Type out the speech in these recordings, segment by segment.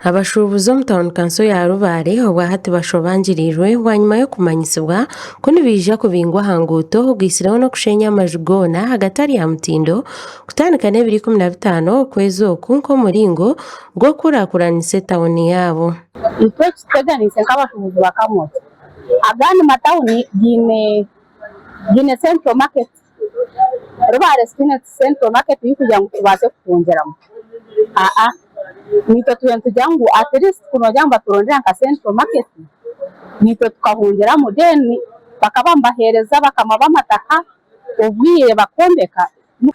Abashuubuzi omu tauni kanso ya Rubare obwahati bashobangiriirwe bwanyima y'okumanyisibwa ku nibaija kubingwa aha nguuto ogaitsireho n'okusheenya amaju goona agatari aha mutindo kutandika n'ebiro 15 okwezi oku nk'omuringo gw'okukurakuranisa etauni yaabo. Itwe ekituteganiise nk'abashuubuzi ba Kamwokya, agandi matawuni gaine gaine central market. Rubare tihaine central market y'okugira ngu tubaase kuhungiramu. Aa naitwe turiyo nitugira ngu at least ku noogira ngu baturondere nka central market naitwe tukahungiramu then bakaba nibaheereza bakama b'amataka obwire bakombeka.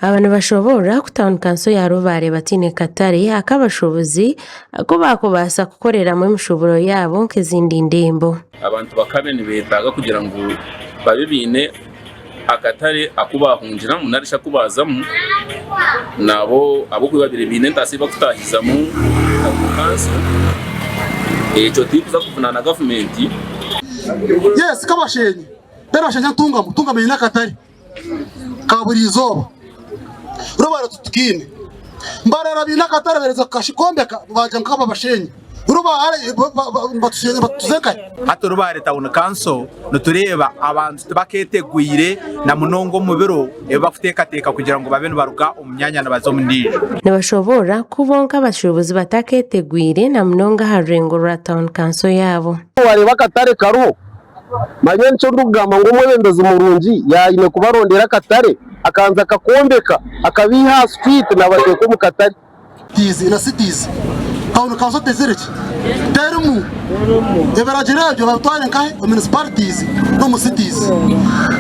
Aba nibashoboorora ku tauni kanso ya Rubare bataine katare ak'abashuubuzi aku baakubaasa kukoreramu emishuuburo yaabo nk'ezindi ndembo. Abantu bakabe nibeetaaga kugira ngu babe baine akatare aku baahungiramu nari shi aku baazamu nabo ahabw'okuba babaire baine entaasa ei barikutaahizamu omu kanso ekyo tirikuza kuvunaana gavumenti. Yes kabashenyi then bashenya Ntungamo, Ntungamo eine akatare ka buri izooba Rubare titukaine Mbarara baine akatare baheerize kukombeka bagira ngu kababashenye Rubare batuze nkahi? Hati Rubare Town Council nitureeba abantu tibaketegwire na munonga omu biro ebi bakuteekateeka kugira ngu babe nibaruga omu myanya nibaza omu ndiijo. Nibashoboorora ku bonka abashuubuzi bataketegwire na munonga aha rurengo rwa Town Council yaabo. Wareeba akatare kariho, manya nikyo ndikugamba ngu omwebembezi murungi yaine kubarondera akatare akabanza akakombeka akabaiha aha street nabateeka omu katare. Cities na cities town council teziri ki terimu ebiragiro ebyo babitware nkahi omu municipalities n'omu cities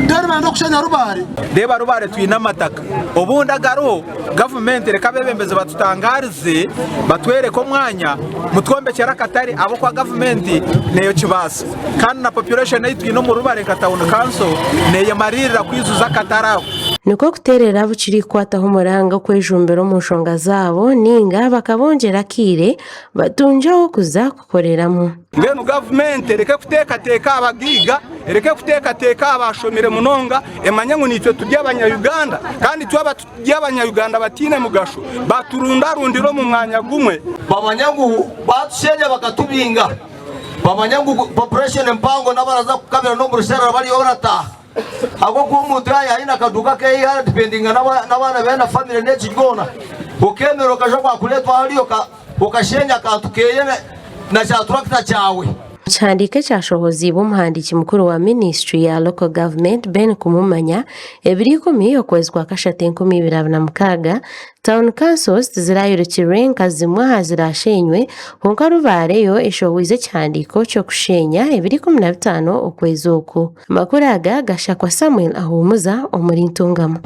then benda okushenya Rubare. Reeba Rubare twine amataka obundi agariho gavumenti reka abebembezi batutangarize batwereke omwanya mutwombekyere akatare ahabw'okuba gavumenti neyo kibaasa kandi na population ei twine omu Rubare nka town council neyemariirira kwijuza akatare ako. Nikwo kuteerera abu kirikukwataho omuranga okwejumbira omu nshonga zaabo nainga bakabongyera akaire batungye ah'okuza kukoreramu. Mbwenu gavumenti ereke kuteekateeka aha bagaiga, ereke kuteekateeka aha bashomire munonga, emanye ngu naitwe turi abanya-Uganda kandi twaba turi abanya-Uganda bataine mugasho, baturundarundire omu mwanya gumwe. Bamanye ngu batushenya bakatubinga, bamanye ngu population mpango n'abaraza kukabira n'omu rusharara bariyo barataaha. Ahabw'okuba omuntu yaaba aine akaduuka keye aradipendinga n'abaana beye na famire n'eki byona, okeemera okaija kwakureetwa hariya okasheenya akantu keye na kya turakita kyawe. Omu kihandiiko ekyashohoziibwe omuhandiiki mukuru wa minisiture ya Local Government, Ben Kumumanya, ebiro ikumi okwezi kwa kashatu 2026, Tauni Councils tizirayorekirwe nka zimwe aha ziraasheenywe kwonka Rubare yo eshohoize ekihandiiko ky'okusheenya ebiro 15 okwezi oku. Amakuru aga gashakwa Samuel Ahumuza omuri Ntungamo.